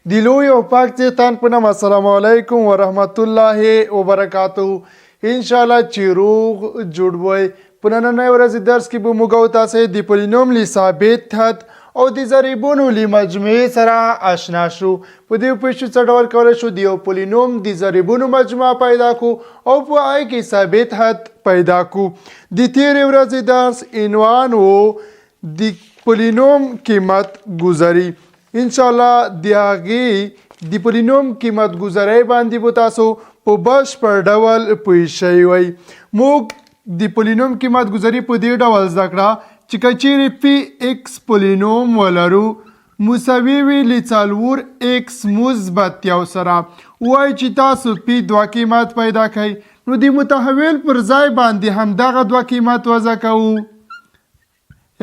د لوی او پاک څښتن په نام السلام علیکم ورحمت الله وبرکاته. ان شاء الله چې روغ جوړ وئ. په نننۍ ورځ درس کې به موږ او تاسو د پولینوم له ثابت حد او د ضریبونو له مجموعې سره آشنا شو. په دې پوه شو څه ډول کولی شو د یو پولینوم د ضریبونو مجموعه پیدا کو او په هغې کې ثابت حد پیدا کو. د تیرې ورځې درس عنوان و د پولینوم قیمت ګذاري. ان شاء الله د هغې د پولینوم قیمت ګذاري باندې به تاسو په بشپړ ډول پوه شئ وئ. موږ د پولینوم قیمت ګذاري په دې ډول زده کړه چې که چیرې پی ایکس پولینوم ولرو مساوي وي له څلور ایکس مثبت یو سره، وایي چې تاسو پی دوه قیمت پیدا کړئ، نو د متحول پر ځای باندې همدغه دوه قیمت وضع کوو.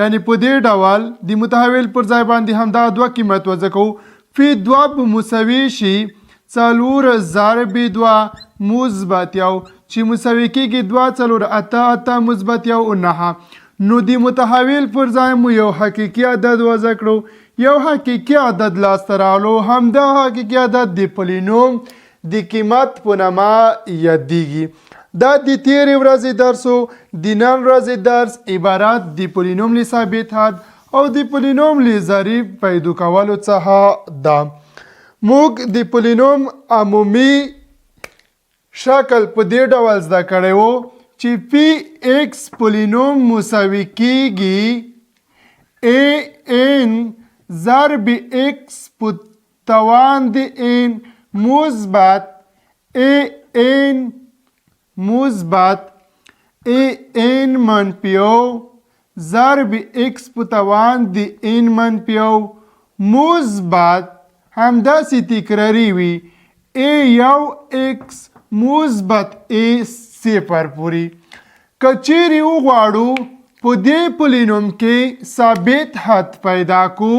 یعنی په دې ډول د متحول پر ځای باندې همدغه دوه قیمت وضع کوو. فی دوه به مساوي شي څلور ضرب دوه مثبت یو چې مساوي کېږي دوه څلور اته، اته مثبت یو نهه. نو د متحول پر ځای مو یو حقیقي عدد وضع کړو، یو حقیقي عدد لاسته راغلو. همدا حقیقي عدد د پولینوم د قیمت په نامه یادیږي. دا د تیرې ورځې درس و. د نن ورځې درس عبارت د پولینوم له ثابت حد او د پولینوم له ضریب پیدا کولو څخه ده. موږ د پولینوم عمومي شکل په دې ډول زده کړی و چې پی ایکس پولینوم مساوي کیږي ا ان ضرب ایکس په توان د ان مثبت ا ان مثبت ا ان منفي یو ضرب ایکس په توان د ان منفي یو مثبت همداسې تکراري وي ا یو ایکس مثبت ا صفر پورې. که چیرې وغواړو په دې پولینوم کې ثابت حد پیدا کو،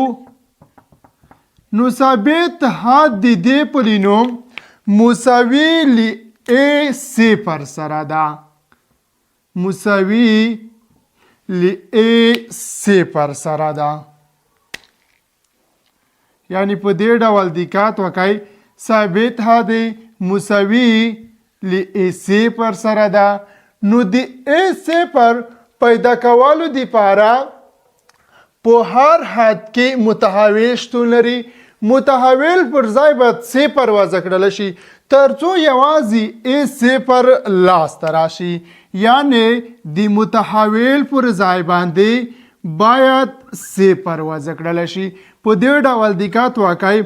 نو ثابت حد د دې پولینوم مساوي ل ا صفر سره ده، مساوي ل ا صفر سره ده. یعنی په دې ډول دقت وکړئ، ثابت حد مساوي ل ا صفر سره ده. نو د ا صفر پیدا کولو دپاره په هر حد کې متحول شتون لري. متحول پر ځای باید صفر وضع کړل شي ترڅو یوازې ای صفر لاسته راشي. یعنی د متحول پر ځای باندې باید صفر وضع کړل شي. په دې ډول دقت وکړئ،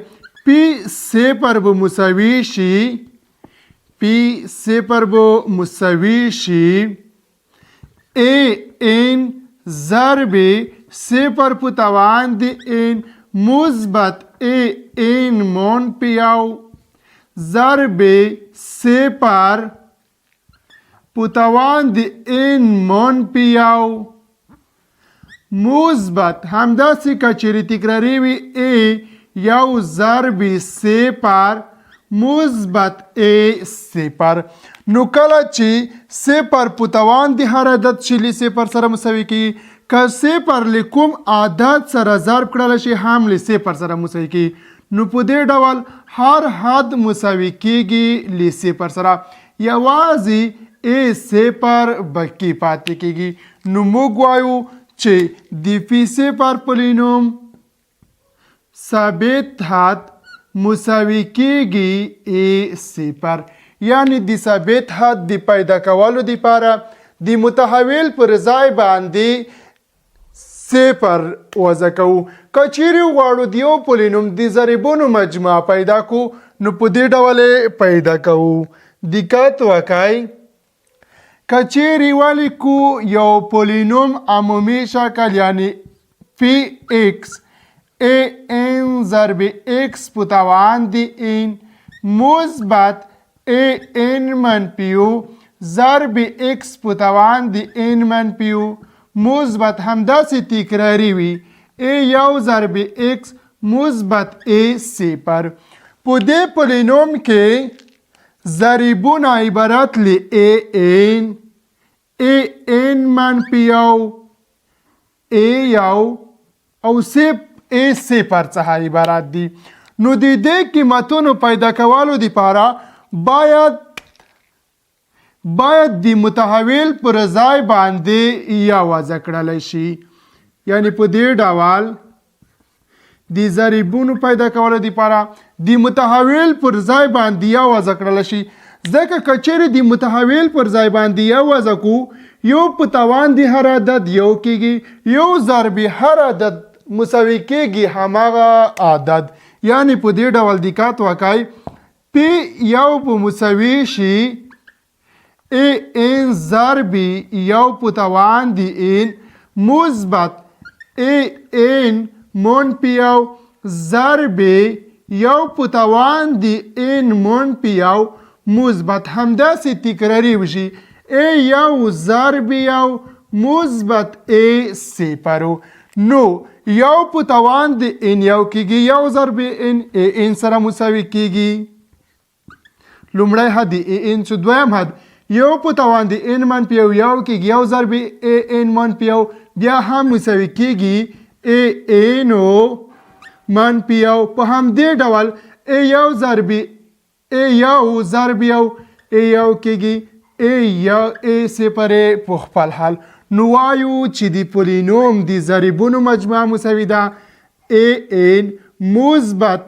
پی صفر به مساوي شي، پی صفر به مساوي شي ا ان ضرب صفر په توان د ان مثبت ا ان منفي یو ضرب صفر په توان د ان منفي یو مثبت همداسې که چېرې تکراري وي ا یو ضرب صفر مثبت ا صفر. نو کله چې صفر په توان د هر عدد چې له صفر سره مساوي کېږي، که صفر له کوم عدد سره ضرب کړل شي هم له صفر سره مساوي کېږي. نو په دې ډول هر حد مساوي کېږي له صفر سره، یوازې ا صفر بکی پاتې کېږي. نو موږ وایو چې د فی صفر پولینوم ثابت حد مساوي کېږي ا صفر. یعنی د ثابت حد د پیدا کولو دپاره د متحول پر ځای باندې صفر وضع کوو. که چیرې وغواړو د یو پولینوم د ضریبونو مجموعه پیدا کو، نو په دې ډول یې پیدا کوو. دقت وکړئ، که چیرې ولیکو یو پولینوم عمومي شکل یعنی پی ایکس ا ان ضرب ایکس په توان د ان مثبت ا ان منفي یو ضرب ایکس په توان د ان منفي یو مثبت همداسې تکراري وي ا یو ضرب ایکس مثبت ا صفر. په دې پولینوم کې ضریبونه عبارت له ا ان، ا ان منفي یو، ا یو او صفر څخه عبارت دي. نو د دې قیمتونو پیدا کولو لپاره باید د متحول پر ځای باندې یا وضع کړل شي. یعنی په دې ډول د ضریبونو پیدا کولو لپاره د متحول پر ځای باندې یا وضع کړل شي، ځکه که چیرې د متحول پر ځای باندې یو وضع کو، یو په توان د هر عدد یو کیږي، یو ضرب هر عدد مساوي کیږي هماغه عدد. یعنی په دې ډول دقت وکړئ، پی یو به مساوي شي ای ان ضرب یو په توان د ان مثبت ای ان منفي یو ضرب یو په توان د ان منفي یو مثبت، همداسې تکراري وشي ای یو ضرب یو مثبت ای صفر. نو یو په توان د ان یو کیږي، یو ضرب ان ای ان سره مساوي کیږي. لومړی حد ای ان څو، دویم حد یو په توان د ان منفي یو یو کیږي، یو ضرب ای ان منفي یو بیا هم مساوي کیږي ای ان منفي یو. په همدې ډول ای یو ضرب ای یو ضرب یو ای یو کیږي ای یو ای صفر په خپل حال. نو وایو چې د پولینوم د ضریبونو مجموعه مساوي ده ای ان مثبت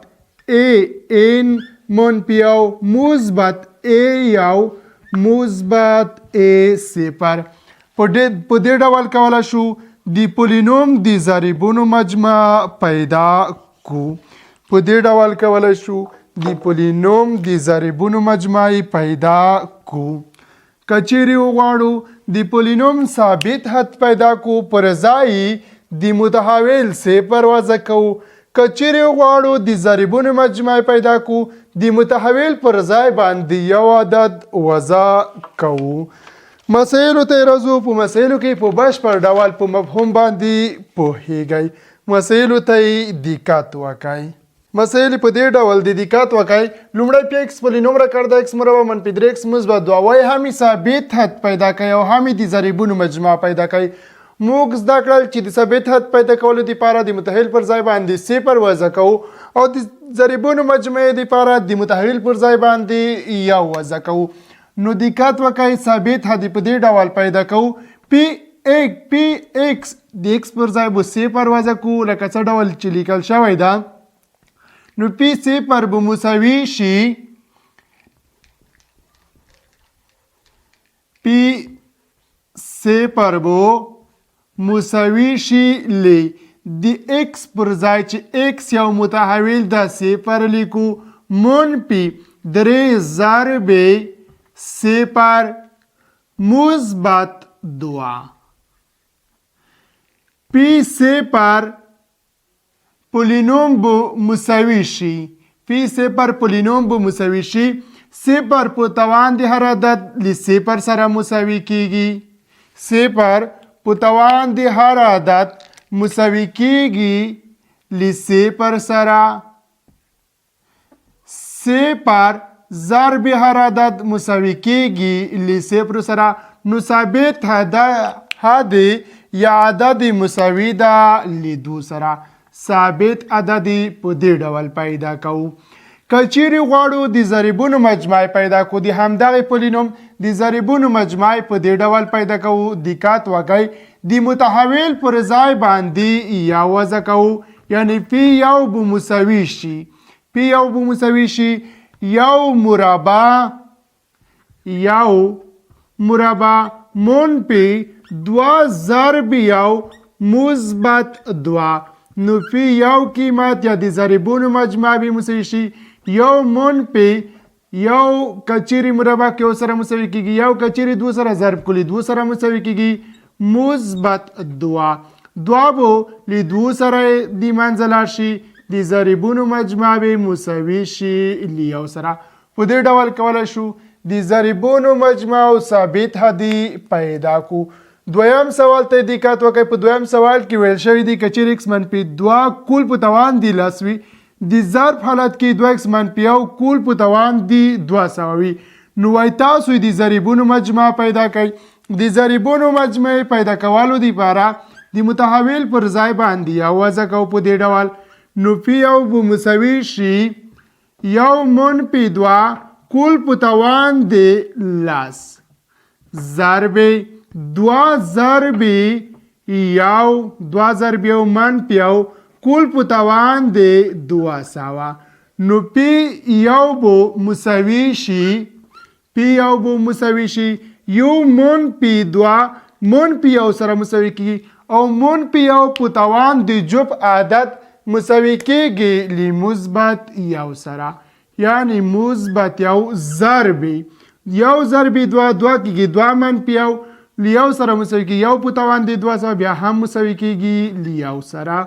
ای ان منفي یو مثبت ای یو مثبت ای صفر. په دې ډول کولی شو د پولینوم د ضریبونو مجموعه پیدا کو. په دې ډول کولی شو د پولینوم د ضریبونو مجموعه پیدا کو. که چیرې وغواړو د پولینوم ثابت حد پیدا کو، پر ځای د متحول صفر وضع کوو. که چیرې وغواړو د ضریبونو مجموعه پیدا کو، د متحول پر ځای باندې یو عدد وضع کوو. مسایلو ته راځو. په مسایلو کې په بشپړ ډول په مفهوم باندې پوهیږئ. مسایلو ته دقت وکړئ. مسایل په دې ډول د دقت وکړئ. لومړی پی ایکس پولینوم راکړ د ایکس مربع منفي درې ایکس مثبت دوه، وایي هم یې ثابت حد پیدا کوي او هم یې د ضریبونو مجموعه پیدا کوي. موږ زده کړل چې د ثابت حد پیدا کولو دپاره د متحول پر ځای باندې صفر وضع کوو او د ضریبونو مجموعې دپاره د متحول پر ځای باندې یو وضع کوو. نو دقت وکړئ، ثابت حد په دې ډول پیدا کوو. پی پی ایکس د ایکس پر ځای به صفر وضع کوو، لکه څه ډول چې لیکل شوی ده. نو پی صفر به مساوي شي پی صفر به مساوي شي لی د ایکس پر ځای چې ایکس یو متحول ده صفر لیکو منفي درې ضرب صفر مثبت دوه. پی صفر پولینوم به مساوي شي، پی صفر پولینوم به مساوي شي صفر په توان د هر عدد له صفر سره مساوي کیږي، صفر په توان د هر عدد مساوي کیږي له صفر سره، صفر ضرب هر عدد مساوي کیږي له صفر سره. نو ثابت حد یا عدد مساوي ده له دوه سره. ثابت عدد په دې ډول پیدا کوو. که چیرې غواړو د ضریبونو مجموعه پیدا کوو، د همدغې پولینوم د ضریبونو مجموعه په دې ډول پیدا کوو. دقت وکړئ، د متحول پر ځای باندې یو وضع کوو، یعنی پی یو به مساوي شي، پی یو به مساوي شي یو مربع یو مربع منفي دوه ضرب یو مثبت دوه. نو پی یو قیمت یا د ضریبونو مجموعه به مساوي شي یو منفي یو کچېرې مربع کې یو سره مساوي کېږي، یو کچېرې دوه سره ضرب کړي دوه سره مساوي کېږي مثبت دوه. دوه به له دوو سره د منځه لاړ شي، د ضریبونو مجموعه به مساوي شي له یو سره. په دې ډول کولی شو د ضریبونو مجموعه او ثابت حدي پیدا کو. دویم سوال ته دقت وکړئ. په دویم سوال کې ویل شوی دی که چیرې ایکس منفي دوه کول په توان دی لس وي، د ضرب حالت کې دوه ایکس منفي یو کول په توان دی 200 وي. نو وایي تاسو د ضریبونو مجموعه پیدا کړئ. د ضریبونو مجموعې پیدا کولو دپاره د متحول پر ځای باندې یو وضع کوو. په دې ډول نو پی یو به مساوي شي یو منفي دوه کل په توان د لس ضرب دوه ضرب یو، دوه ضرب یو منفي یو کل په توان د 200. نو پی یو به مساوي شي، پی یو به مساوي شي یو منفي دوه منفي یو سره مساوي کیږي، او منفي یو په توان د جفت عدد مساوي کیږي له مثبت یو سره، یعنی مثبت یو ضرب یو ضرب دوه، دوه کیږي، دوه منفي یو له یو سره مساوي کیږي، یو په توان د 200 بیا هم مساوي کیږي له یو سره،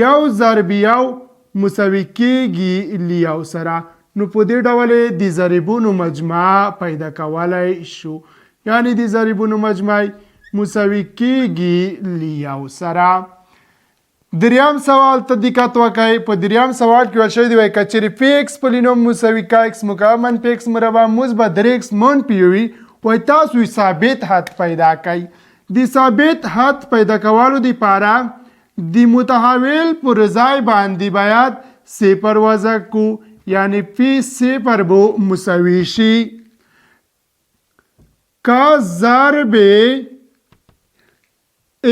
یو ضرب یو مساوي کیږي له یو سره. نو په دې ډول د ضربونو مجموعه پیدا کولی شو، یعنی د ضربونو مجموعه مساوي کیږي له یو سره. دریم سوال ته دقت وکړئ. په دریم سوال کې ویل شوی دی، وایي که چېرې پی ایکس پولینوم مساوي کا ایکس مکعب منفي ایکس مربع مثبت درې ایکس منفي یو وي، وایي تاسو یې ثابت حد پیدا کړئ. د ثابت حد پیدا کولو دپاره د متحول پر ځای باندې باید صفر وضع کو، یعنی پی صفر به مساوي شي کا ضرب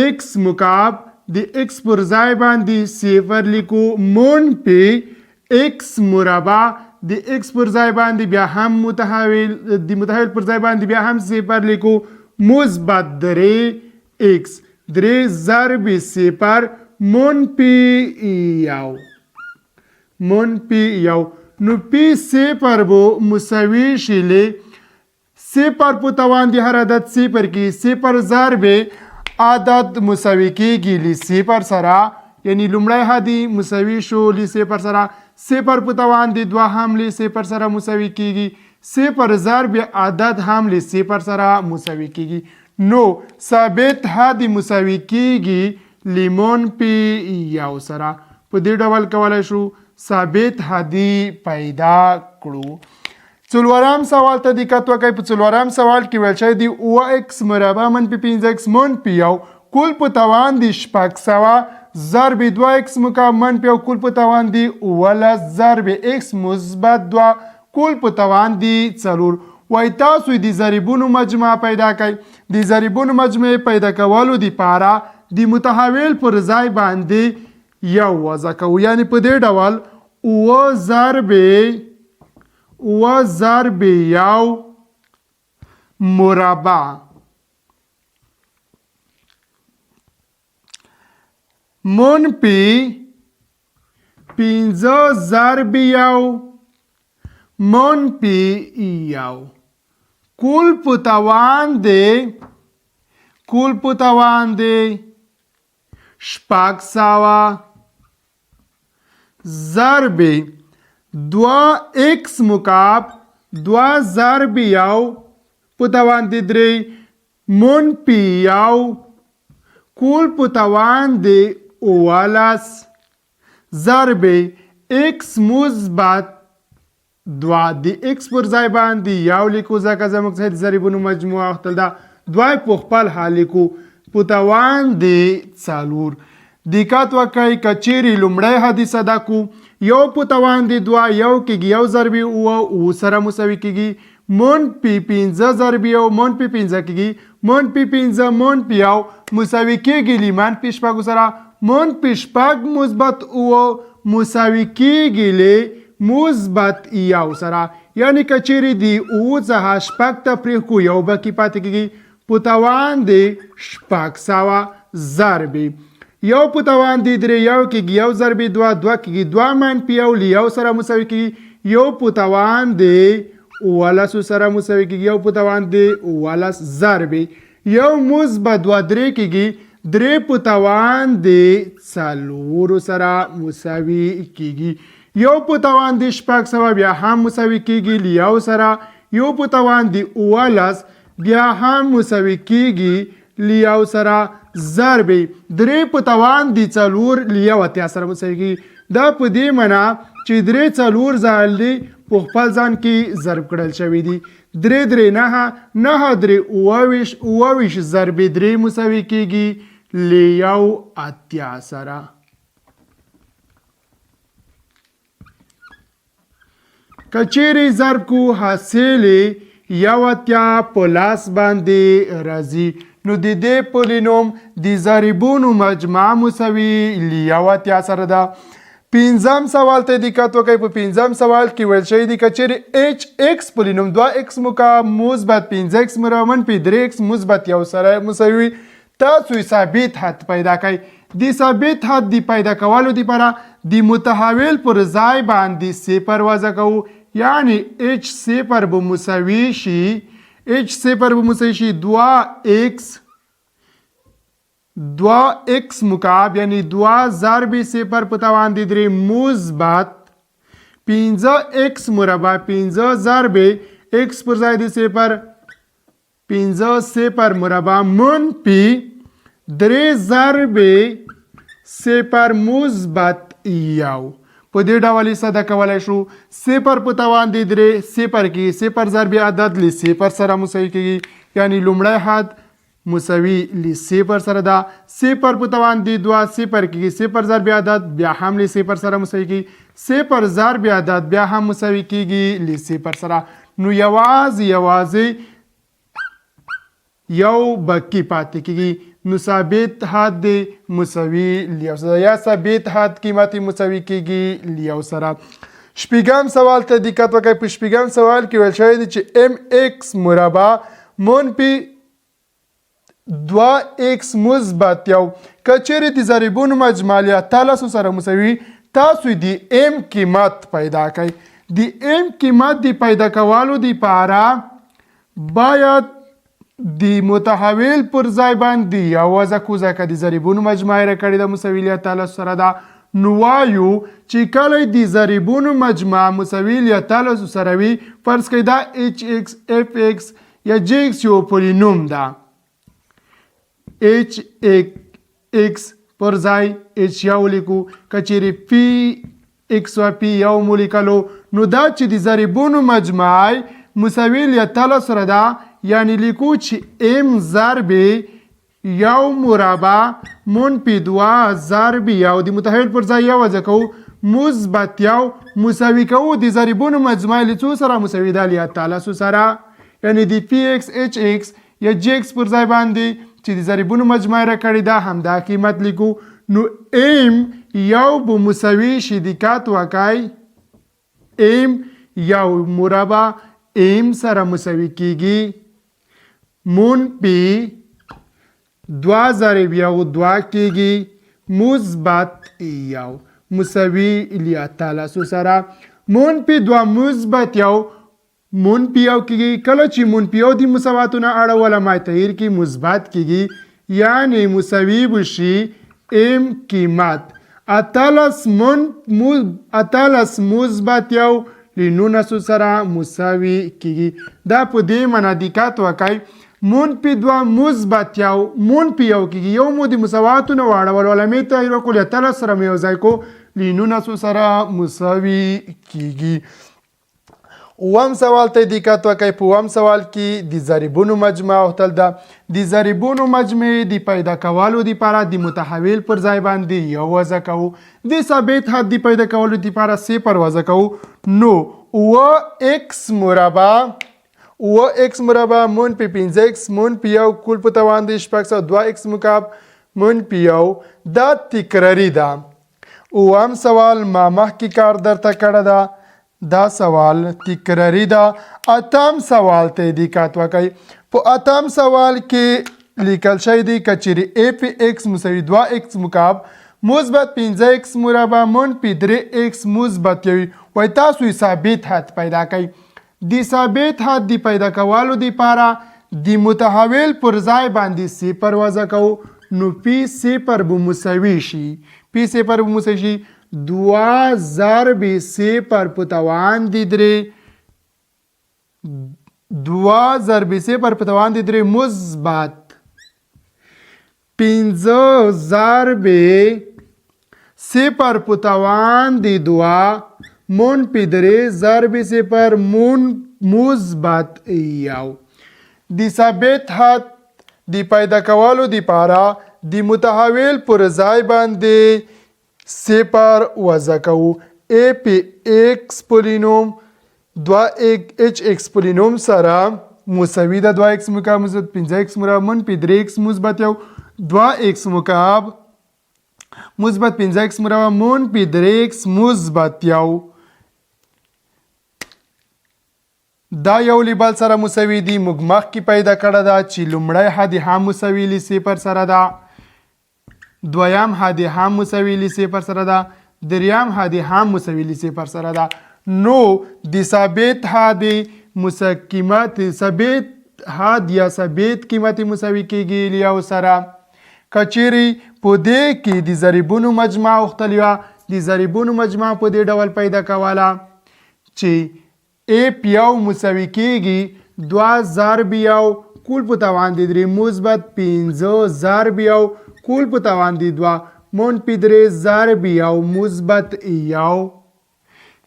ایکس مکعب، د ایکس پر ځای باندې صفر لیکو، منفي ایکس مربع، د ایکس پر ځای باندې بیا هم متحول، د متحول پر ځای باندې بیا هم صفر لیکو، مثبت درې ایکس، درې ضرب صفر منفي یو، منفي یو. نو پی صفر به مساوي شي له صفر په توان د هر عدد صفر کې، صفر ضرب عدد مساوي کیږي له صفر سره، یعنی لومړی حد مساوي شو له صفر سره، صفر په توان د دوه هم له صفر سره مساوي کیږي، صفر ضرب عدد هم له صفر سره مساوي کیږي. نو ثابت حد مساوي کیږي له منفي یو سره. په دې ډول کولی شو ثابت حد پیدا کړو. څلورم سوال ته دقت وکړئ. په څلورم سوال کې ویل شوی دی اووه ایکس مربع منفي پنځه ایکس منفي یو کل په توان د 600 ضرب دوه ایکس مکعب منفي یو کل په توان د 17 ضرب ایکس مثبت دوه کل په توان د څلور. وایي تاسو د ضربونو مجموعه پیدا کړئ. د ضربونو مجموعې پیدا کولو دپاره د متحول پر ځای باندې یو وضع کوو، یعنی په دې ډول اووه ضرب اووه ضرب یو مربع منفي پنځه ضرب یو منفي یو کل په توان دی، کل په توان دی 600 ضرب دوه ایکس مکعب دوه ضرب یو په توان دی درې منفي یو کل په توان دی 17 ضرب ایکس مثبت دوه. د ایکس پر ځای باندې یو لیکو، ځکه زموږ څخه د ضربونو مجموعه غوښتل ده، دوه یې په خپل حال لیکو په توان د څلور. دقت وکړئ، که چیرې لومړی حدیث ادا کو یو په توان د دوه یو کېږي، یو ضرب اووه اووه سره مساوي کېږي، منفي پنځه ضرب یو منفي پنځه کېږي، منفي پنځه منفي یو مساوي کېږي له منفي شپږو سره، منفي شپږ مثبت اووه مساوي کېږي له مثبت یو سره، یعنی که چیرې د اووه څخه شپږ ته پرېښ کو یو به کې پاتې کېږي په توان د 600 ضرب یو په توان د درې یو کېږي، یو ضرب دوه دوه کېږي، دوه منفي یو له یو سره مساوي کېږي، یو په توان د 17 سره مساوي کېږي، یو په توان د 17 ضرب یو مثبت دوه درې کېږي، درې په توان د څلورو سره مساوي کېږي، یو په توان د 600 بیا هم مساوي کېږي له یو سره، یو په توان د 17 بیا هم مساوي کېږي له یو سره ضرب درې په توان د څلور له یو اتیا سره مساوي کېږي. دا په دې معنا چې درې څلور ځل دی په خپل ځان کې ضرب کړل شوی دی، درې درې نهه، نهه درې اووه ویشت، اووه ویشت ضرب درې مساوي کېږي له یو اتیا سره. که چیرې ضرب کو حاصل 81 په لاس باندې راځي. نو د دې پولینوم د ضریبونو مجموعه مساوي له 81 سره ده. پنځم سوال ته دقت وکړئ. په پنځم سوال کې ویل شوی دی که چیرې ایچ ایکس پولینوم 2 ایکس مکعب مثبت 5 ایکس مربع منفي 3 ایکس مثبت 1 سره مساوي وي، تاسو یې ثابت حد پیدا کړئ. د ثابت حد د پیدا کولو لپاره د متحول پر ځای باندې صفر وضع کوو، یعنی ایچ صفر به مساوي شي، ایچ صفر به مساوي شي 2 ایکس، 2 ایکس مکعب، یعنی 2 ضرب صفر په توان د 3 مثبت 5 ایکس مربع 5 ضرب ایکس پر ځای د صفر 5 صفر مربع منفي 3 ضرب صفر مثبت 1. په دې ډول یې ساده کولی شو. صفر په توان د 3 صفر کېږي، صفر ضرب عدد له صفر سره مساوي کېږي، یعنی لومړی حد مساوي له صفر سره ده. صفر په توان د 2 صفر کېږي، صفر ضرب عدد بیا هم له صفر سره مساوي کېږي، صفر ضرب عدد بیا هم مساوي کېږي له صفر سره. نو یوازې یوازې یو بکی پاتې کېږي. نو ثابت حد دی مساوي له یو سره، یا ثابت حد قیمت مساوي کېږي له یو سره. شپږم سوال ته دقت وکړئ. په شپږم سوال کې ویل شوی دی چې ام ایکس مربع منفي 2 ایکس مثبت 1، که چیرې د ضریبونو مجموعه له 18 سره مساوي، تاسو د ام قیمت پیدا کړئ. د ام قیمت د پیدا کولو دپاره باید د متحول پر ځای باندې یو وضع کو، ځکه د ضریبونو مجموعه یې راکړې ده مساوي له 18 سره ده. نو وایو چې کله د ضریبونو مجموعه مساوي له 18 سره وي، فرض کړئ دا ایچ ایکس، اف ایکس یا جی ایکس یو پولینوم ده، ایچ ایکس پر ځای ایچ یو لیکو، که چیرې پی ایکس و پی یو مو لیکلو، نو دا چې د ضریبونو مجموعه مساوي له 18 سره ده، یعنی لیکو چې ام ضرب یو مربع منفي 2 ضرب یو، د متحول پر ځای یو وضع کوو، مثبت یو مساوي کوو د ضریبونو مجموعه له څو سره مساوي ده؟ له 18 سره. یعنی د پی ایکس، ایچ ایکس یا جی ایکس پر ځای باندې چې د ضریبونو مجموعه راکړې ده همدا قیمت لیکو. نو ام یو به مساوي شي، دقت وکړئ، ام یو مربع ام سره مساوي کیږي منفي 2 ضرب یو 2 کیږي مثبت یو مساوي له 18 سره. منفي 2 مثبت یو منفي یو کیږي. کله چې منفي یو د مساواتو نه اړوله ما تغییر کې مثبت کیږي، یعنی مساوي به شي ام قیمت 18 مثبت یو له 19 سره مساوي کیږي. دا په دې معنا دقت وکړئ، منفي 2 مثبت یو منفي یو کیږي، یو مو د مساواتو نه واړول، علامې تغییر وکړو، له 18 سره مو یو ځای کو، له 19 سره مساوي کیږي. اووم سوال ته دقت وکړئ. په اووم سوال کې د ضریبونو مجموعه غوښتل ده. د ضریبونو مجموعې د پیدا کولو دپاره د متحول پر ځای باندې یو وضع کوو، د ثابت حد د پیدا کولو دپاره صفر وضع کوو. نو اووه ایکس مربع، اووه ایکس مربع منفي پنځه ایکس منفي یو کل په توان دی 602 ایکس مکعب منفي یو، دا تکراري ده. اووم سوال ما مخکې کار درته کړی ده، دا سوال تکراري ده. اتم سوال ته دقت وکړئ. په اتم سوال کې لیکل شوی دی که چیرې اف ایکس مساوي 2 ایکس مکعب مثبت 5 ایکس مربع منفي 3 ایکس مثبت یو، وایي تاسو یې ثابت حد پیدا کړئ. د ثابت حد د پیدا کولو دپاره د متحول پر ځای باندې صفر وضع کوو، نو پی صفر به مساوي شي، پی صفر به مساوي شي 2 ضرب صفر په توان د درې، 2 ضرب صفر په توان د درې مثبت 5 ضرب صفر په توان د 2 منفي 3 ضرب صفر مثبت یو. د ثابت حد د پیدا کولو دپاره د متحول پر ځای باندې صفر وضع کوو. ای پی ایکس پولینوم دوه اچ ایکس پولینوم سره مساوي ده دوه ایکس مکعب مثبت پنځه ایکس مربع منفي درې ایکس مثبت یو، دوه ایکس مکعب مثبت پنځه ایکس مربع منفي درې ایکس مثبت یو، دا یو له بل سره مساوي دي. موږ مخکې پیدا کړه ده چې لومړی حد هم مساوي له صفر سره ده، دویم حد هم مساوي له صفر سره ده، دریم حد هم مساوي له صفر سره ده. نو د ثابت حد قیمت، ثابت حد یا ثابت قیمت مساوي کېږي له یو سره. که چیرې په دې کې د ضریبونو مجموعه غوښتلې وه، د ضریبونو مجموعه په دې ډول پیدا کوله چې اف یو مساوي کېږي دوه ضرب یو کول په توان د درې مثبت پنځه ضرب یو کول په توان د دوه منفي درې ضرب یو مثبت یو.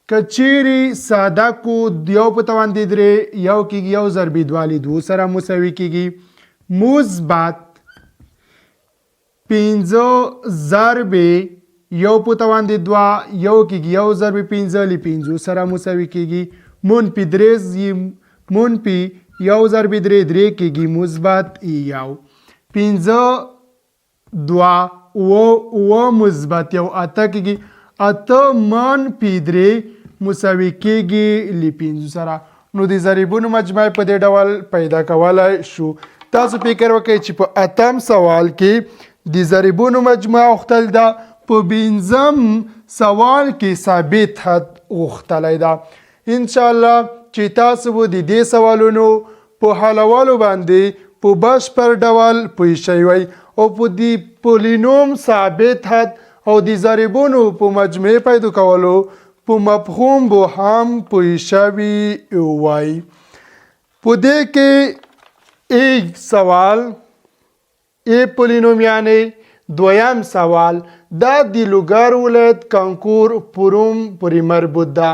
که چیرې ساده کو، یو په توان د درې یو کېږي، یو ضرب دوه له دوو سره مساوي کېږي، مثبت پنځه ضرب یو په توان د دوه یو کېږي، یو ضرب پنځه له پنځو سره مساوي کېږي، منفي درې منفي یو ضرب درې درې کېږي، مثبت یو، پنځه دوه اووه، اووه مثبت یو اته کېږي، اته منفي درې مساوي کېږي له پنځو سره. نو د ضریبونو مجموعه په دې ډول پیدا کولای شو. تاسو فکر وکړئ چې په اتم سوال کې د ضریبونو مجموعه غوښتل ده، په پنځم سوال کې ثابت حد غوښتلی ده. ان شاء الله چې تاسو به د دې سوالونو په حلولو باندې په بشپړ ډول پوه شوی او په دې پولینوم ثابت حد او د ضریبونو په مجموعې پیدا کولو په مفهوم به هم پوه شوي وای. په دې کې ای سوال ای پولینوم یعنی دویم سوال دا د لوګر ولایت کانکور فورم پورې مربوط ده.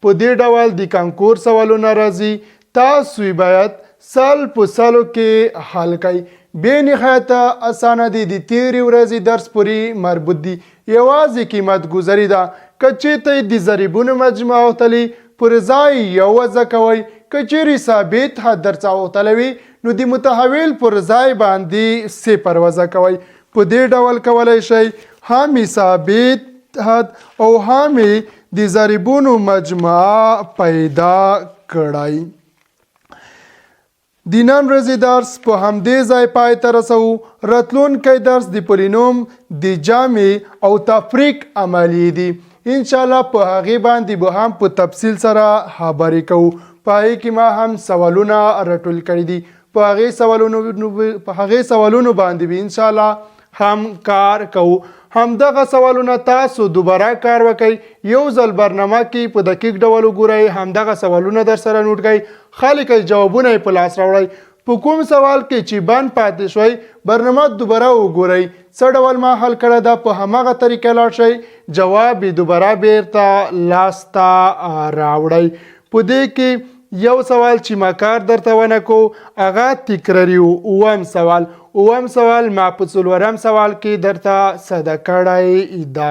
په دې ډول د کانکور سوالونه راځي، تاسو یې باید سل په سلو کې حل کړئ. بې نهایته اسانه دي، د تیرې ورځې درس پورې مربوط دي، یوازې قیمت ګذاري ده. که چېرته یې د ضریبونو مجموعه غوښتلې پر ځای یو وضع کوئ، که چیرې ثابت حد درڅخه غوښتلی وي نو د متحول پر ځای باندې صفر وضع کوئ. په دې ډول کولی شئ هم یې ثابت حد او هم یې د ضریبونو مجموعه پیدا کړئ. د نن ورځې درس په همدې ځای پای ته رسوو. راتلونکی درس د پولینوم د جمع او تفریق عملیې دي. ان شاء الله په هغې باندې به هم په تفصیل سره خبرې کوو. په هغې کې ما هم سوالونه راټول کړي دي، په هغې سوالونو باندې به ان شاء الله هم کار کوو. همدغه سوالونه تاسو دوباره کار وکړئ، یو ځل برنامه کې په دقیق ډول وګورئ، همدغه سوالونه در سره نوټ کړئ، خالي کړئ، جوابونه یې په لاس راوړئ. په کوم سوال کې چې بند پاتې شوئ برنامه دوباره وګورئ، څه ډول ما حل کړی ده، په هماغه طریقه لاړ شئ، جواب یې دوباره بیرته لاس ته راوړئ. په دې کې یو سوال چې ما کار درته ونه کو هغه تکراري و، اووم سوال. اووم سوال ما په څلورم سوال کې درته ساده کړی ده.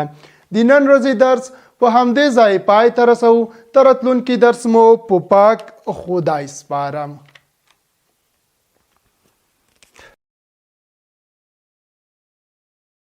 د نن ورځې درس په همدې ځای پای ته رسوو. تر راتلونکي درس مو په پاک خدای سپارم.